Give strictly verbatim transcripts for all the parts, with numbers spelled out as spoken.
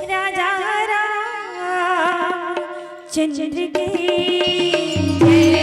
राजा रामचंद्र की जय।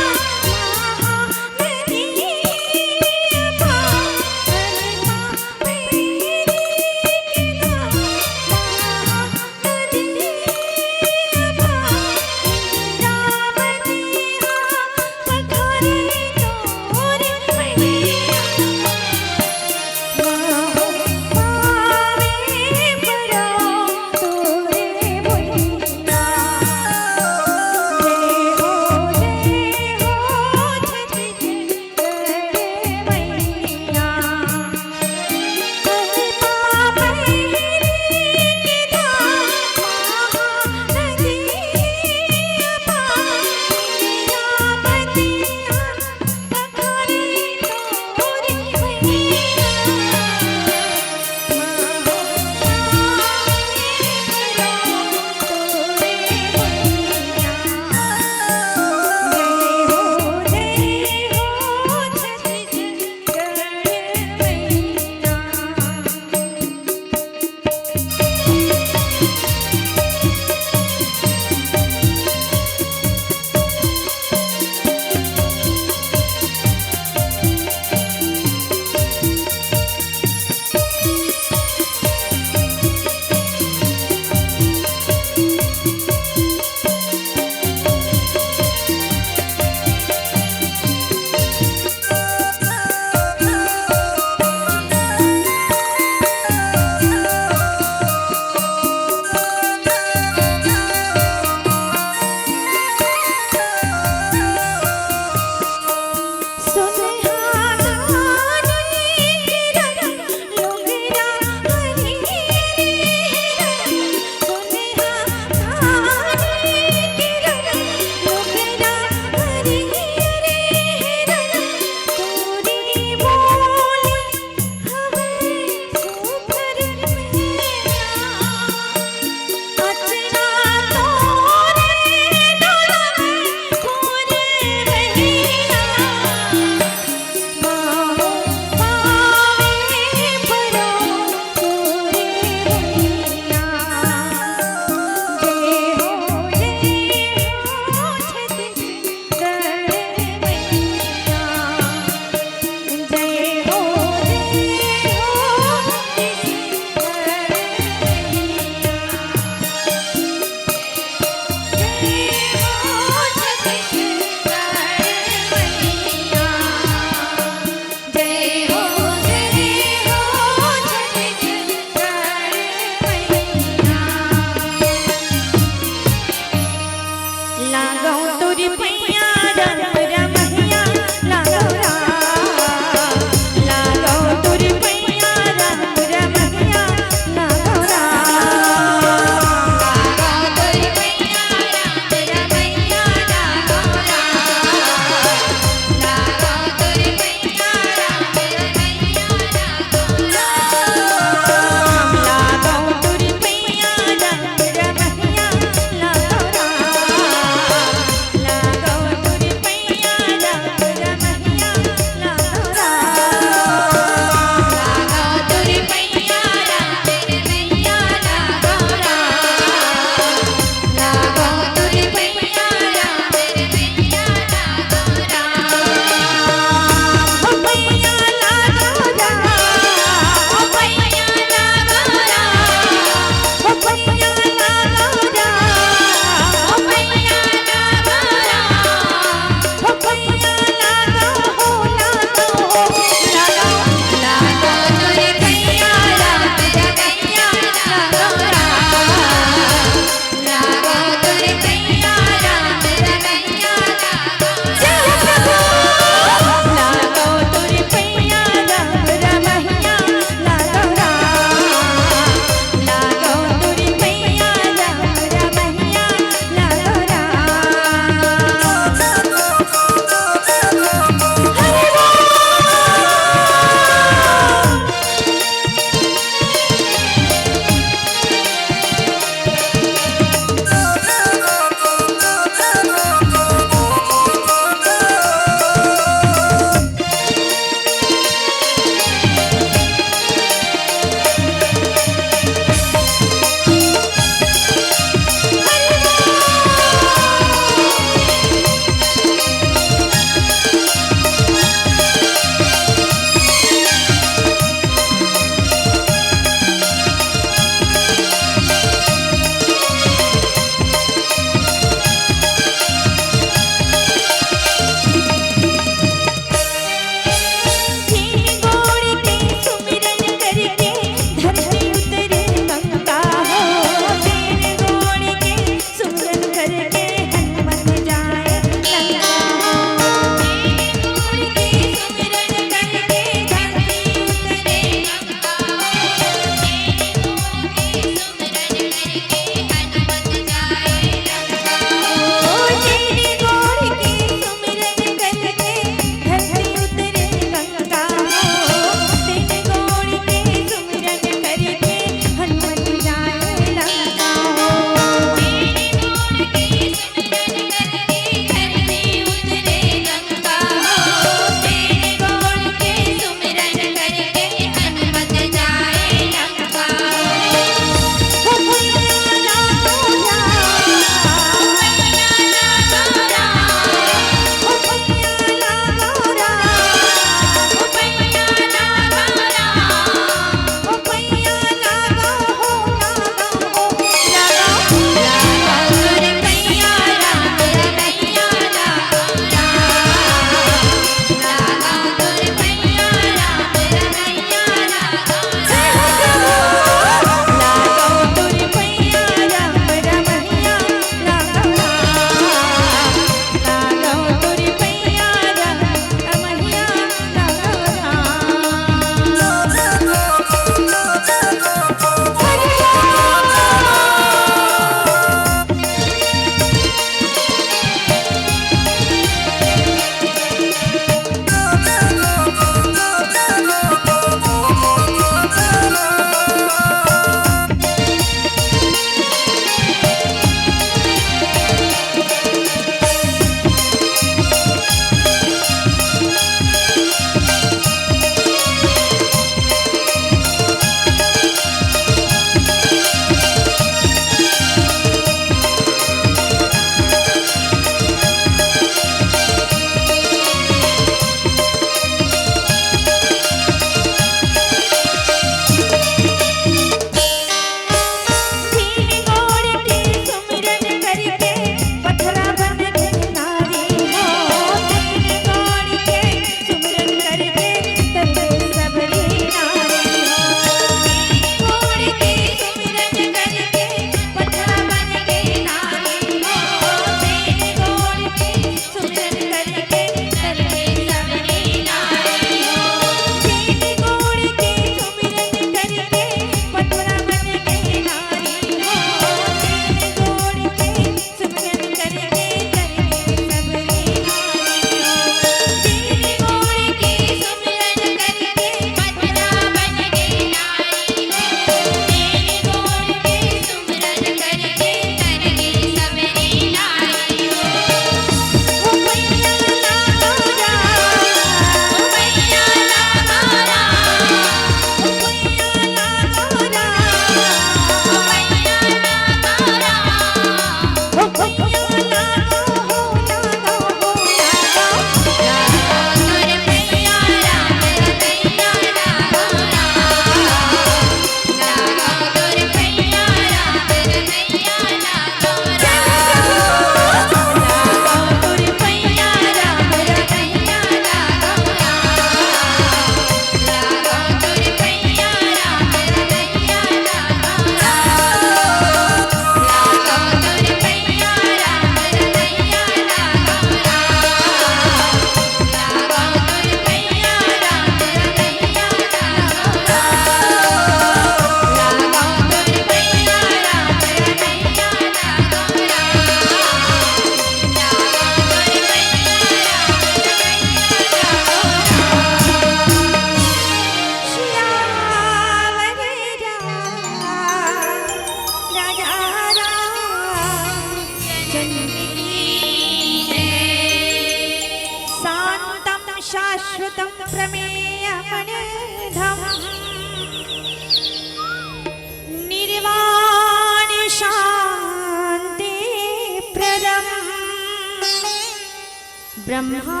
ब्रह्मा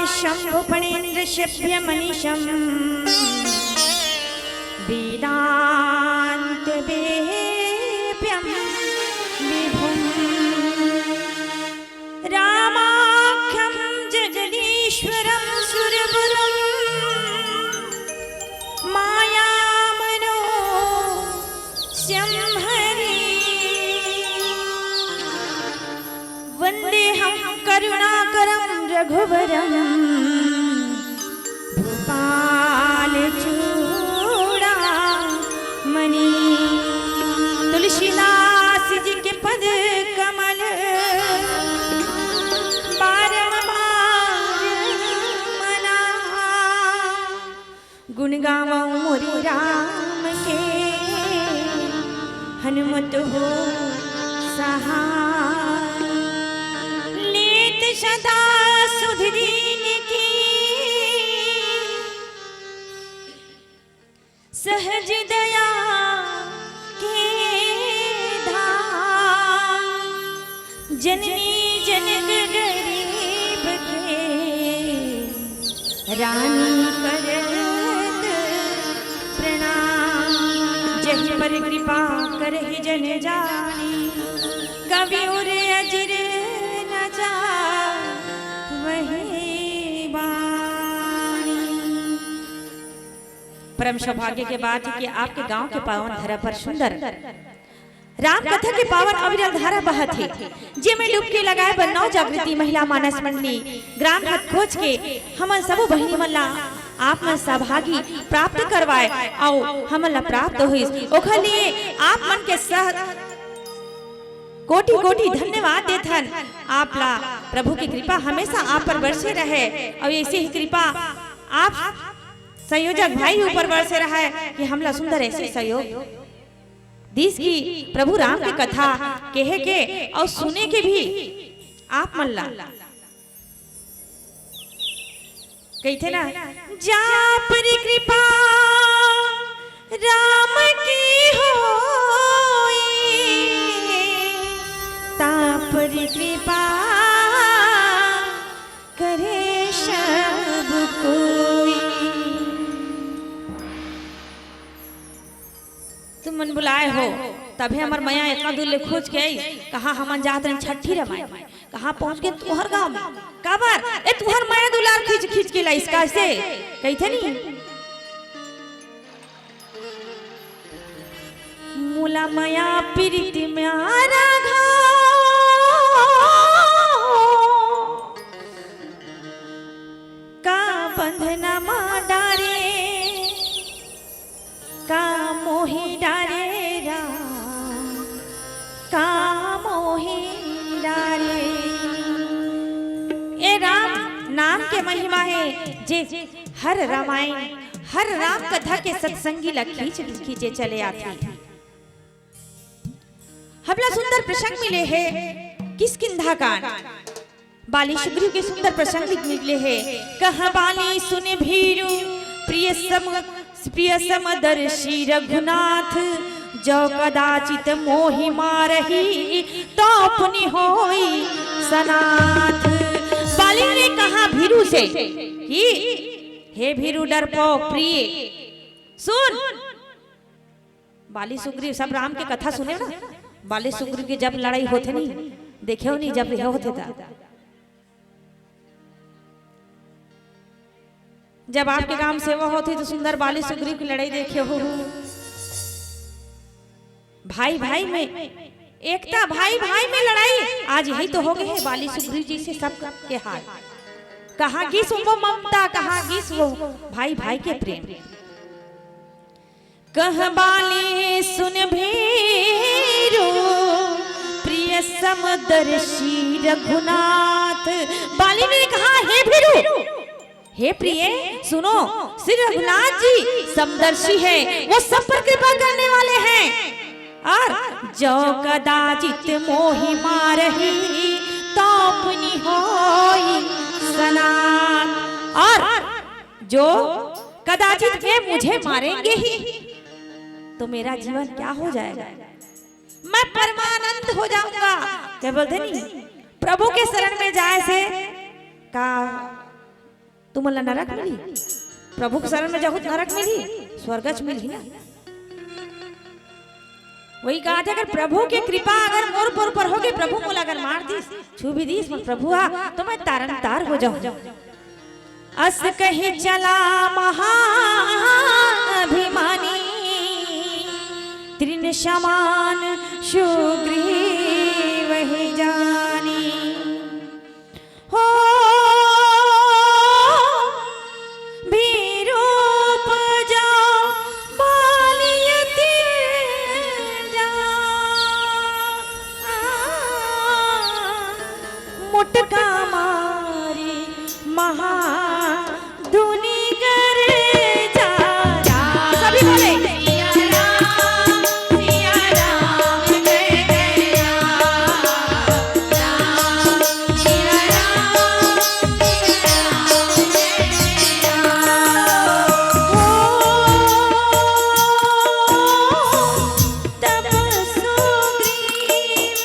शंभु फणीन्द्र शभ्य मनिशम वेदांतवेभ्यम विभुम रामाख्यं जगदीश्वरं सुरवरं मायामनो संहरि। वन्देऽहं करुणाकरं रघुवरं भूपालचूडामणि। तुलसीदास जी के पद कमल बारम बार मना। गुण गावौ मोरे राम के हनुमत हो सहाय। लेत सदा सुध दीन की सहज दया के धाम। जननी जनक गरीब के रानी करत प्रणाम। जहि पर कृपा करहि जन जानी, कवि उर अजिर न जावहि बानी। परम सौभाग्य के बात है कि आपके गांव के पावन धरा पर सुंदर राम कथा के पावन अविरल धारा बहत हे, जेमे डुबकी लगाए बर नव जागृति महिला मानस मंडली ग्राम हथखोज के हमन सबो बहिनी मन ला आप मन सौभागी प्राप्त करवाए अउ हमन ला प्राप्त होइस, ओखर लिए आप मन के सह कोटि कोटि धन्यवाद देथन। आप ला प्रभु की कृपा हमेशा आप पर बरसे रहे अउ ऐसे ही कृपा आप संयोजक भाई ऊपर बरसे रहे कि हमला सुंदर ऐसे सहयोग दिस की प्रभु राम के कथा कहे के अउ सुने के भी आप मन ला कहिथे ना, जा पर कृपा राम की होई, ता पर कृपा करे सब कोई। तुमन बुलाए हो, तभे हमर मया एतना दूर ले खोज के आई। कहाँ हमन जात रहे छट्ठी रमाए, कहाँ पहुँच गे तुहर गाँव में? काबर ए तुहर मया दुलार खींच खींच के लाइस, कैसे? कहिथे नी, मोला मया प्रीति में राघव का बंधना मा डारे, का मोहि डारे राम, का मोहि डारे। ए राम नाम के महिमा हे, जे हर रामायण, हर राम कथा के सत्संगी ला खींच खींचे चले आथे। हमला सुंदर प्रसंग मिले हे किष्किंधा कांड। बाली सुग्रीव के सुंदर प्रसंग लिख निकले हे। कह बाली सुन भीरु प्रिय सम, प्रिय समदर्शी रघुनाथ, जो कदाचित मोहि मारही तो पुनि होई सनाथ। बाली ने कहा भीरु से कि हे भीरु डरपोक प्रिय, सुन, बाली सुग्रीव सब राम के कथा सुने ना। बाली सुग्रीव के जब लड़ाई होथे नी, देखे हो नी, जब यह होथे ता, जब आपके गांव सेवा होथे तो सुंदर बाली सुग्रीव की लड़ाई देखे हो। भाई भाई में एकता, भाई भाई में लड़ाई, आज यही तो हो गए है बाली सुग्रीव जी से सब के हाल। कहाँ गिस वो ममता, कहाँ गिस वो भाई भाई के प्रेम। कह बाली सुन भीरु प्रिय समदर्शी रघुनाथ। बाली ने कहा, हे भीरु, हे प्रिय, सुनो, श्री रघुनाथ जी समदर्शी है, वो सब पर कृपा करने वाले हैं। और जो कदाचित मोहि मारही तो पुनि होई सनाथ। और जो कदाचित वे मुझे मारेंगे ही तो मेरा जीवन क्या हो जाएगा, मैं परमानंद हो जाऊंगा। क्या बोलते नहीं, प्रभु के शरण में जाए से का तुमन ला नरक मिलही? प्रभु के शरण में जाहू त नरक मिलही, स्वर्गच मिलही ना। वही कहा था, अगर प्रभु के कृपा अगर मोर पर, पर होगे, प्रभु मोला अगर मार दिस, छू भी दिस मोर प्रभु हा, तो मैं तारन तार हो जाऊं। अस कही चला महाभिमानी, तृण समान सुग्रीव ही जानी। हो भीरूप जो बालियति जा, मुटका मारी महा धुनि गरजा। सभी बोले। तब सुग्रीव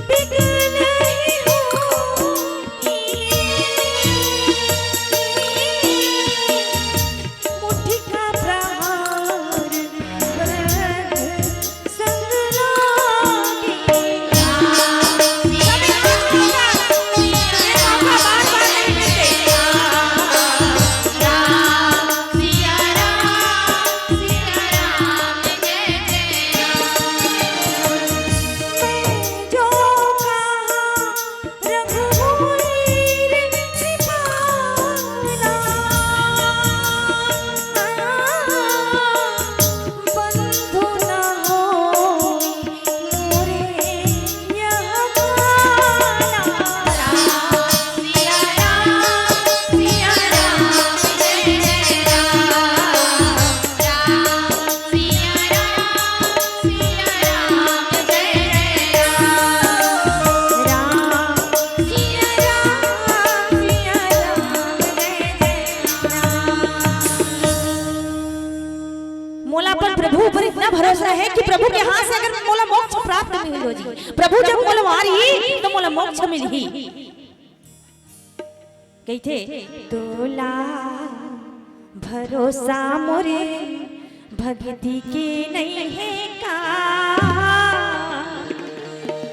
बिकल ही होई। मुठिका प्रहार बरद संग लागे। मैं जो कहा रघुवीर कृपाला, बंधु न होई मोरे यह भाला। मोला अपन प्रभु ऊपर इतना भरोसा है कि प्रभु के हाथ से अगर मोला मोक्ष प्राप्त मिल हो जी, प्रभु जब मोला मारही तो मोला मोक्ष मिलही। कहिथे, तोला भरोसा मोरे भक्ति के नहीं है का?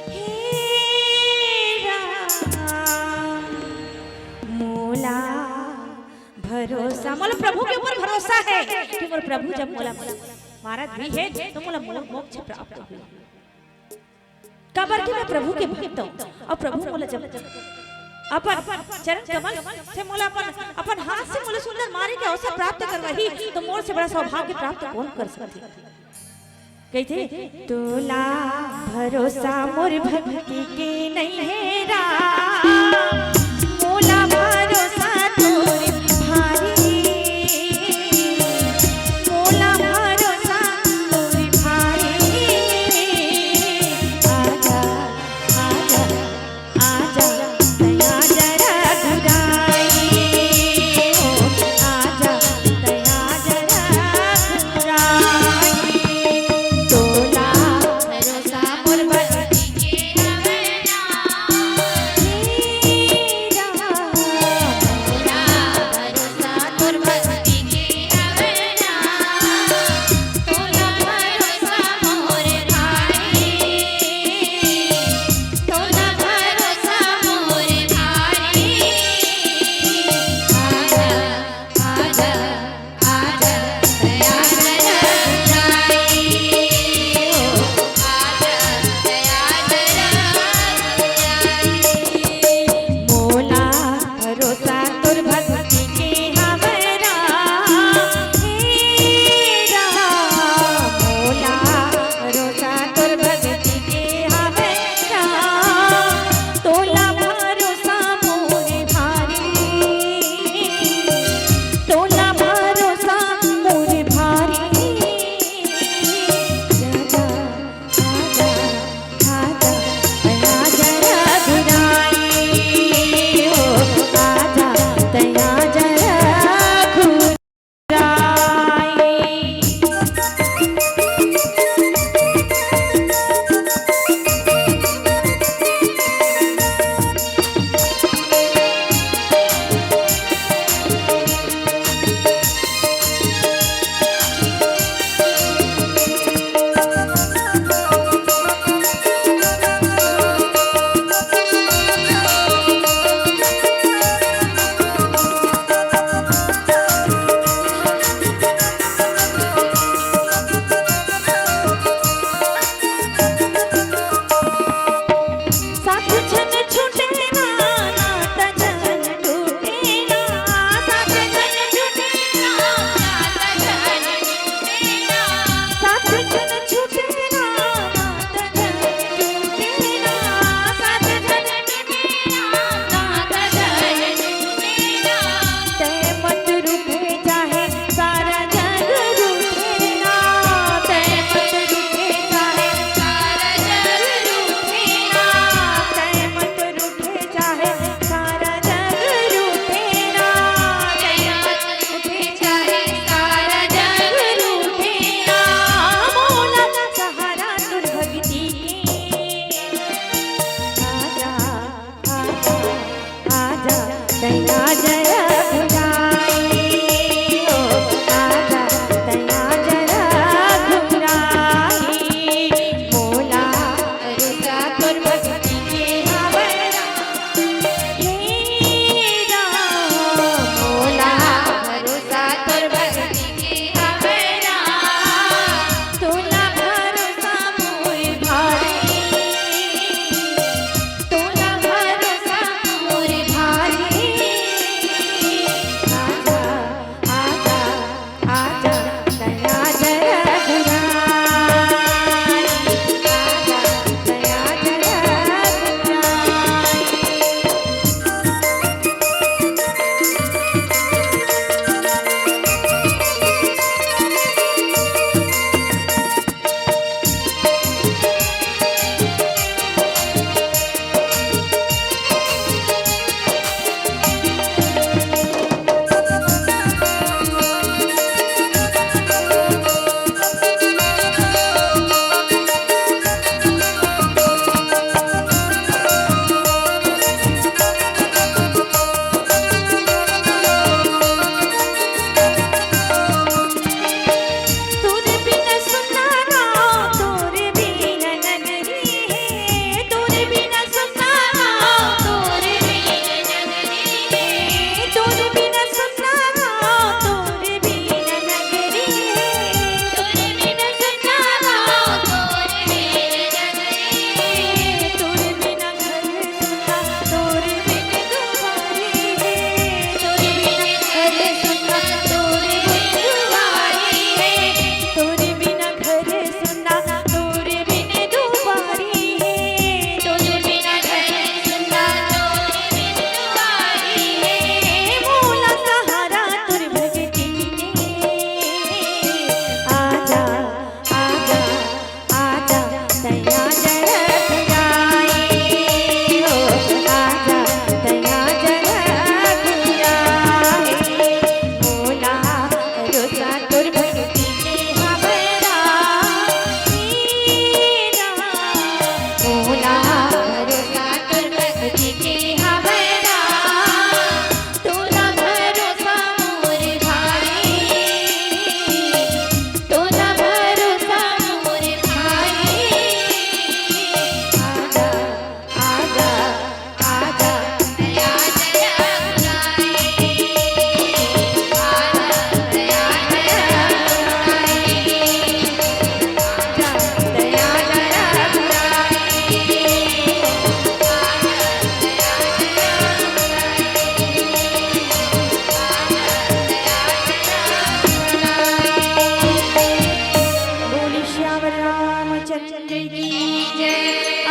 हे राम, मोला भरोसा, मोला प्रभु के ऊपर भरोसा है कि मोर प्रभु जब मोला मारत भी है तो मोला मो-, मोक्ष प्राप्त होही। काबर कि मैं प्रभु के भक्त हूँ और प्रभु मोला जब अपन चरण कमल से मोला अपन, अपन हाथ से मोला सुंदर मारे के अवसर प्राप्त करवाही, तो मोर से बड़ा सौभाग्य प्राप्त कौन कर सकथे? कहिथे, तोला भरोसा मोर भक्ति के नहीं है राम, मोला भरोसा तोर भारी, मोला भरोसा तोर भारी। आजा, आजा, आजा, दया जरा दुराई, ओ, आजा, दया जरा दुराई। तोला भरोसा मोर भक्ति के हवे ना।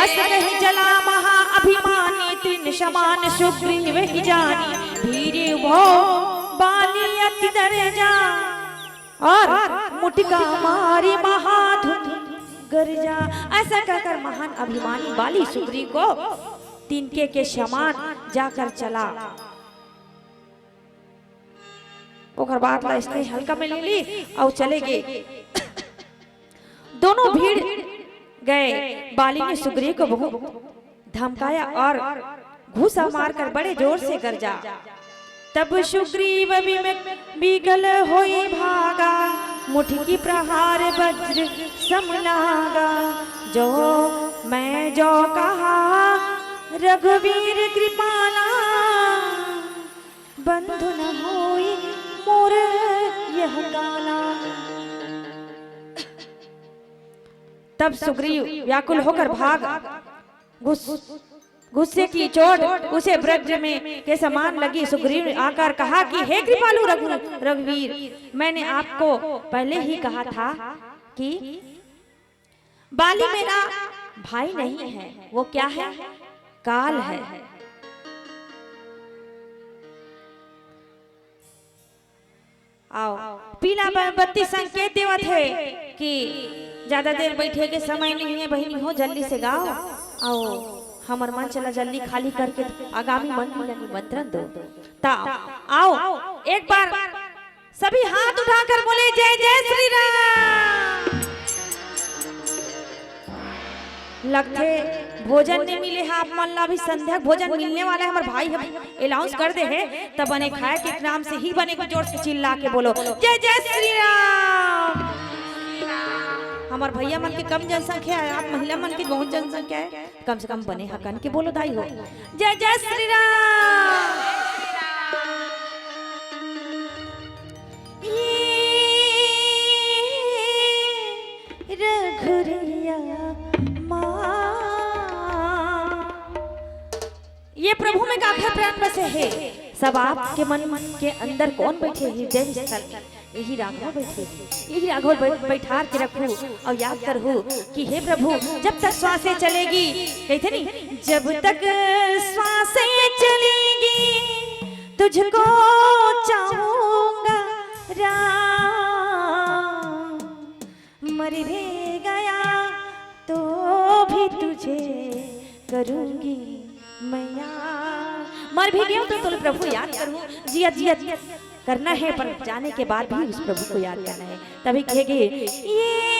कहि जला महा अभिमानी, तिन समान सुग्रीव ही जानी, धीर भो बाली अति दरजा। और मुटिका मारी महाधुन गरजा। ऐसा कहकर महान अभिमानी बाली सुग्रीव को तिनके के समान जाकर चला। ओकर बात ला इसने हल्का में ले ली और चले गए। दोनों भिड़ गए। बाली ने सुग्रीव को बहुत धमकाया और घूसा मारकर बड़े जोर से गरजा। तब सुग्रीव बिम-, बिगल होई भागा, मुठकी प्रहार वज्र सम लागा। जो मैं जो कहा रघुवीर कृपाना, बंधु न होई मोर यह काना। तब सुग्रीव व्याकुल होकर भाग। गुस-, गुस्से की चोट उसे वज्र में के समान लगी। सुग्रीव ने आकर कहा कि हे कृपालु रघु-, रघुवीर, मैंने आपको पहले ही कहा था कि बाली मेरा भाई नहीं है। वो क्या है? काल है। आओ, पीला ब-, बत्ती संकेत देवत हे कि ज्यादा देर बैठे के समय नहीं है बहिनी हो, जल्दी से गाओ। आओ, हमर मंच ला जल्दी खाली करके आगामी मंडली ला निमंत्रण दो। ता आओ, एक बार सभी हाथ उठाकर बोले, जय जय श्री राम। लगथे भोजन नहीं मिले हे आप मन ला, अभी संध्या भोजन मिलने वाला है। हमर भाई ह अनाउंस कर दे हे, त बने खाए के नाम से ही बने जोर से चिल्ला के बोलो, जय जय श्री राम। हमर भैया मन के कम जनसंख्या है, आप महिला मन के बहुत जनसंख्या है। कम से कम बने हकन के बोलो दाई हो। जय जय श्री राम। ये रघुरैया माँ। ये प्रभु में काखर प्राण बसे हे। सब आपके मन के अंदर कौन बैठे हे? हृदय स्थल में यही राघव बैठे हे। यही राघव बै-, बैठार के रखू और याद करहू कि हे प्रभु, जब तक श्वासें चलेगी, कहते नहीं, जब तक श्वासें चलेगी तुझको चाहूंगा राम, मर भी गया तो भी तुझे करूंगी मैया। मर भी गया तो तुल प्रभु याद करूं, जियत जियत करना है, पर जाने के बाद भी उस प्रभु को याद करना है। तभी कहेगी, ये